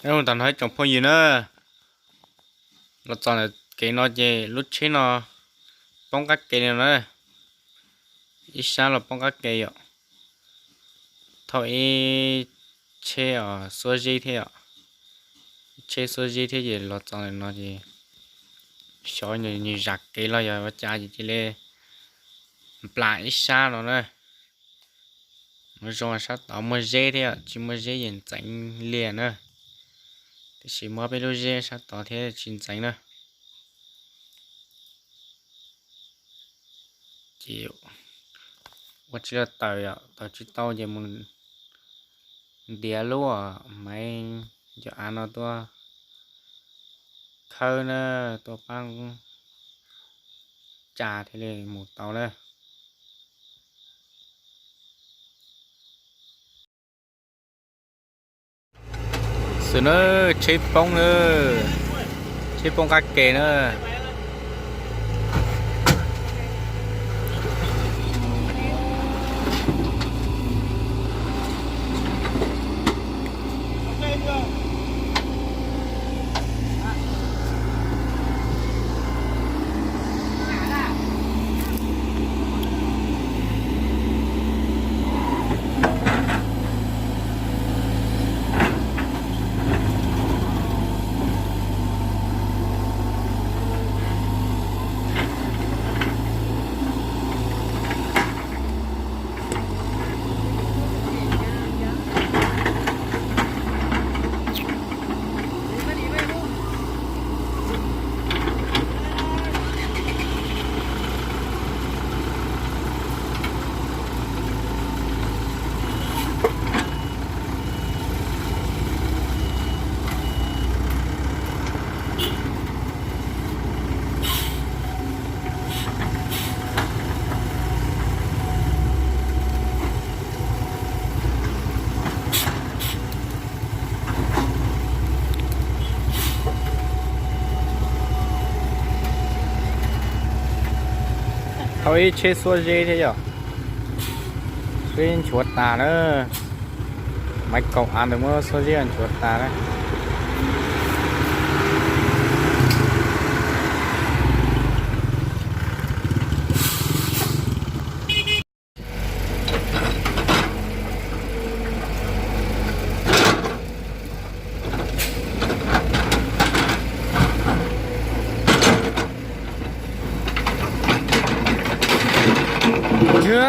Nyob zoo tag nrho ib tsoom phooj ywg na, los txog ntawm kev no ces lub tsheb no poob qab ke li no na, ib sab los poob qab ke yom. Thauj ib tsheb os xuab zeb thiab yom, ib tsheb xuab zeb thiab ces los txog ntawm no ces xyov nws zam kev los yog ua cas ces cia li nplam ib sab no na. Muaj zoo sab tod muaj zeb thiab, tsis muaj zeb ces ntxeev li na, tiam sis muab peb lub zeb sab tod thiab tsis ntxeev na. Ces ua tsis tau taws yom, taws tsis tau ces mus ntiav lub maiv cov av no tuaj khawb na, tuaj pab tsa thiaj li mus tau na. Xwm na, tsheb poob na, tsheb poob qab ke na. Thauj ib tsheb xuab zeb thiab yom, xuab zeb nchuav tas na. Maiv kaum av ntawd muab xuab zeb nchuav tas na. Ntsia,